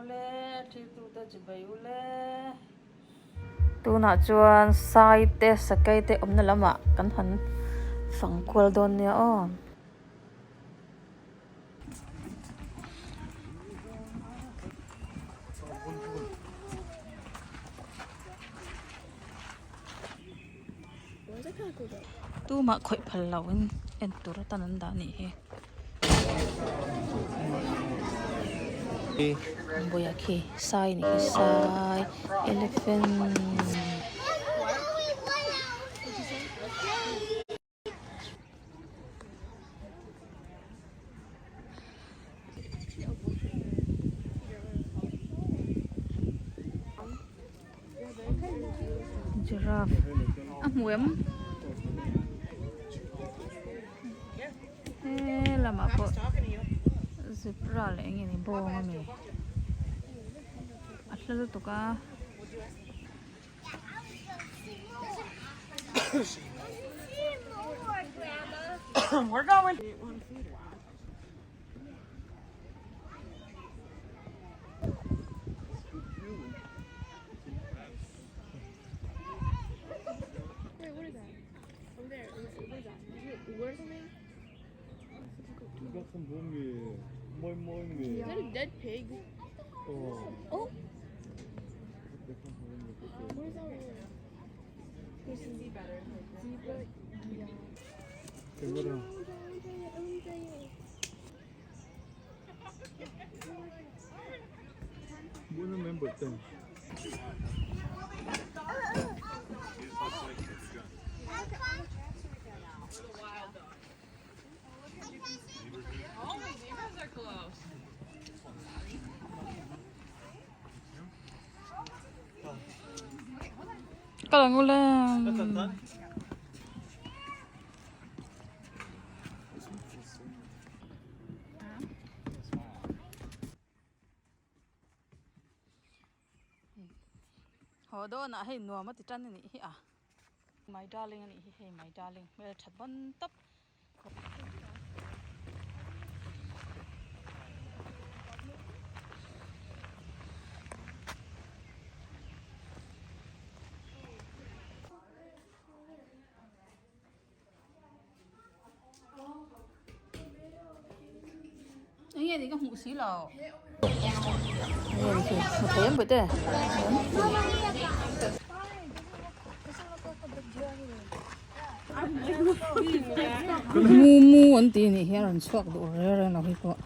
ule, thiltute chibai ule. Tunah chuan sai te sakei te awmna lamah kan han fang kual dawn nia aw. Tumah khawih phal lo in en tur atan an dah anih hi. Buia khi sai anih hi sai elephant. Giraffe a hmu em he lamah pawh zebra leh eng nge ni bawng a mi a hla lutuk a. Kal ang ula. Haw dawnah hei nuam a ti tan a nih hi a. My darling a nih hi hei my darling hmel that bawn tawp. Eng nge ni ka hmuh si lo. Eng nge ni khi hmu thei em bawihte. Mu mu an tih anih hian rawn chhuak duh reng reng lo hi pawh.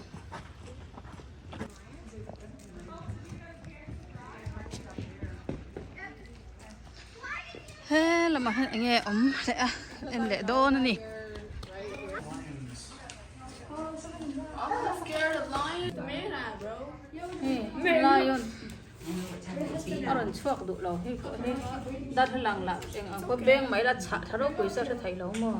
He lamah hian eng nge awm leh a en leh dawn a ni. Hei lion a rawn chhuak duh lo hei pawh hi darthlalang lah eng ang pawh beng mai la chhah tha ropui se a hre thei lo maw.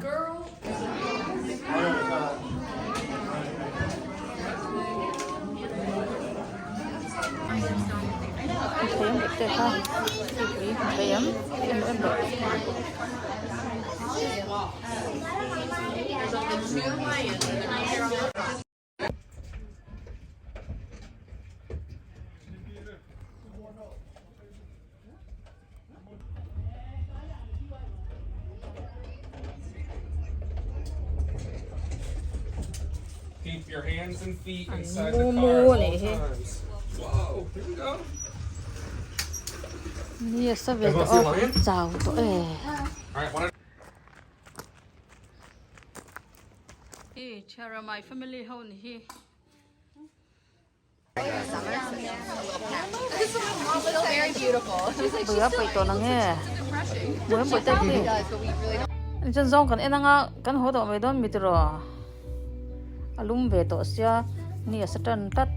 Mu mu a nih hi ni a sa ve tawh a chau tawh e. Hi Chhera my family ho ni hi. Bui a paih tawh nang e. Bui a paih tawh khi. Chuan zawng kan en anga kan haw tawh mai dawn mi tiraw. A lum ve tawh sia ni a sa tan tlat.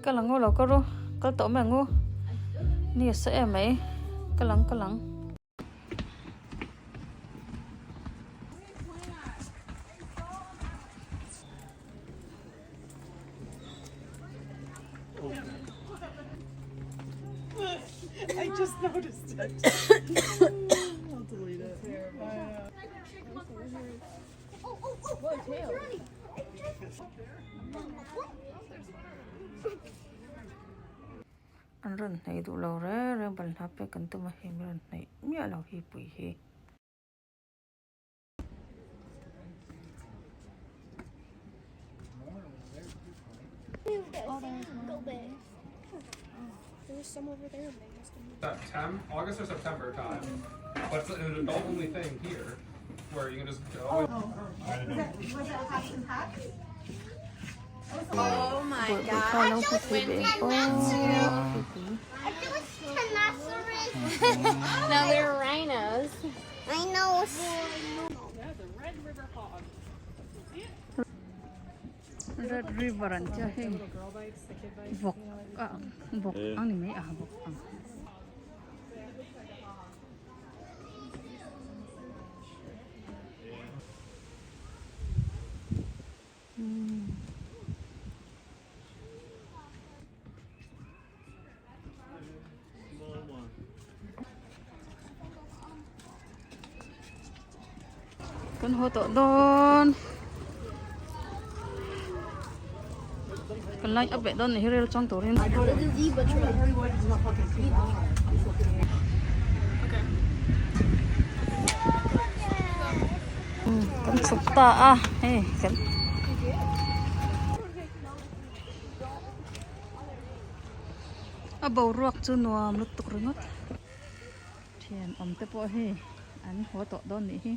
Kal ang u lo ka ru kal tawh mai ang u. Ni a sa em mai. Kal ang kal ang. I just noticed it. I'll delete it. An rawn hnaih duh lo reng reng balhla pek kan tum a hei min rawn hnaih miah lo hi pui hi. Buaipui kha lo hmu thei ve em aw hei Red River an tia hei vawk a ang vawk ang ni mai a vawk ang. Kan haw tawh dawn kan line up leh dawn ni hi rel chuang turin. Kan chhuk ta a hei kan a boruak chu nuam lutuk ringawt thian awm te pawh hei an haw tawh dawn nih hi.